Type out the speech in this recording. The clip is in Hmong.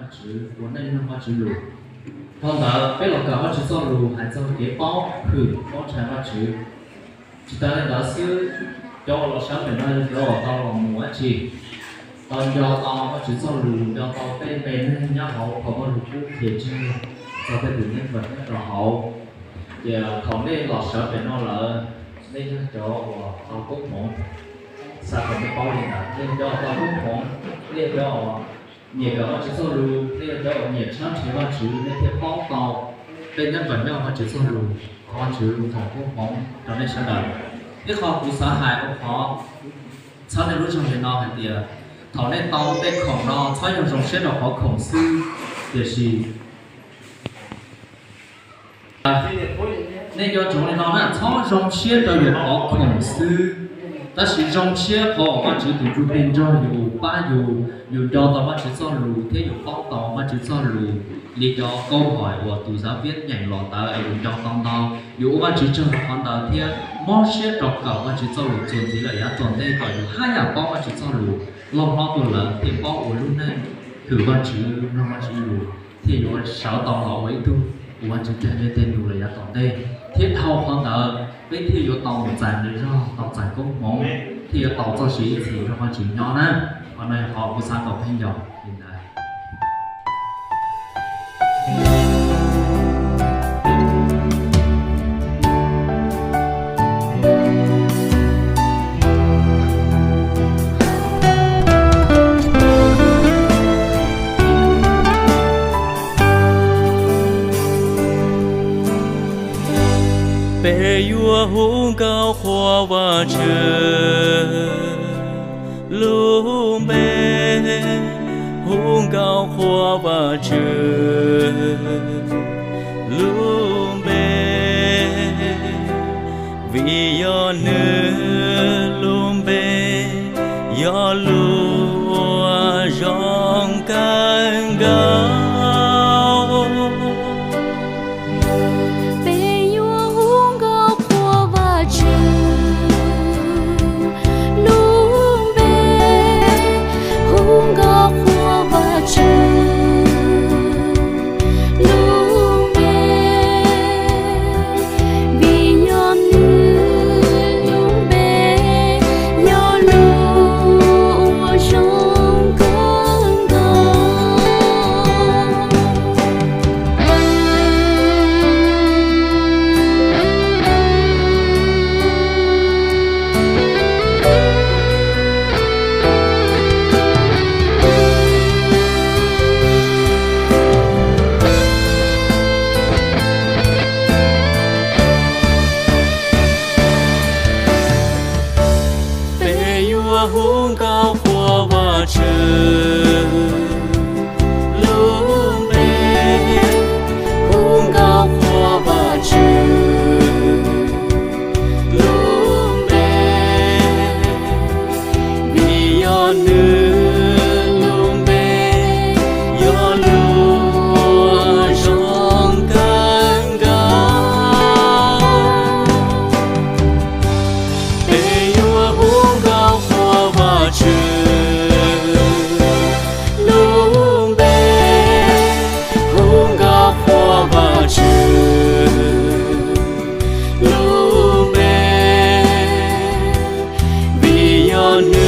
Vajtswv ua neej mloog Vajtswv lus. Dhau ntawd peb los kawm Vajtswv txoj lus hais txog kev paub hwm paub ntshai Vajtswv. Tsis tas li ntawd xwb, cov uas los sawv pem no yog cov uas tau los mus dab tsi, tau nco tau Vajtswv txoj lus, nco tau tej npe neeg nyob hauv phau Vajluskub qhia tseg txog tej tus neeg uas nyob rau hauv. Ces thaum nej los sawv pem no lawm, nej yog cov uas tau koob hmoov. Xav kom nej paub li ntawd, nej yog cov uas tau koob hmoov, nej yog cov uas nyiam kawm Vajtswv txoj lus, nej yog cov uas nyiam tshab nrhiav Vajtswv, nej thiaj paub tau tej neeg uas nyob Vajtswv txoj lus. Thov Vajtswv foom koob hmoov rau nej sawv daws. Ib qho kuv xav hais rau qhov txhawb nej lub zog li no hais tias, thaum nej tau tej khoom no txhob yog zoo siab rau qhov khoom xwb, tiam sis nej nco ntsoov li no na, txhob zoo siab rau yus qhov khoom xwb, tab sis zoo siab qhov uas Vajtswv tus Ntsuj Plig nrog yus, pab yus, yus nco tau Vajtswv txoj lus thiab yus paub tau Vajtswv txoj lus li cov kauj hais uas tus Xavier nyeem los ntawd es yus nco tau ntau, yus ua Vajtswv tsaug qhov ntawd thiab mob siab rau kawm Vajtswv txoj lus txuas ntxiv lawm yav tom ntej kom yus haj yam paub Vajtswv txoj lus loj hlob tuaj lawm thiaj paub ua lub neej hwm Vajtswv, mloog Vajtswv lus, thiaj yuav sawv tau los ua ib tug uas Vajtswv cog nyiaj tej nus lawm yav tom ntej. Thiab dhau qhov ntawd peb thiaj yuav tau mus txais nqi zog, tau txais koob hmoov, thiaj yuav tau txoj sia ib txhis nrog Vajtswv nyob na. Qhov no yog qhov kuv xav kom peb nco li ntawd. Peb yuav hu nkauj qhuas Vajtswv lub npe, hu nkauj qhuas Vajtswv lub npe, vim yog nws lub npe yog lub uas zoo kawg nkaus. Peb yuav hu nkauj qhuas Vajtswv lub npe, hu nkauj qhuas Vajtswv lub npe, vim yog nws lub npe yog lub uas zoo kawg nkaus. Peb yuav hu nkauj qhuas Vajtswv lub npe, hu nkauj qhuas Vajtswv lub npe, vim yog nws lub npe yog lub uas zoo kawg nkaus. Peb yuav hu nkauj qhuas Vajtswv lub npe, hu nkauj qhuas Vajtswv lub npe, vim yog nws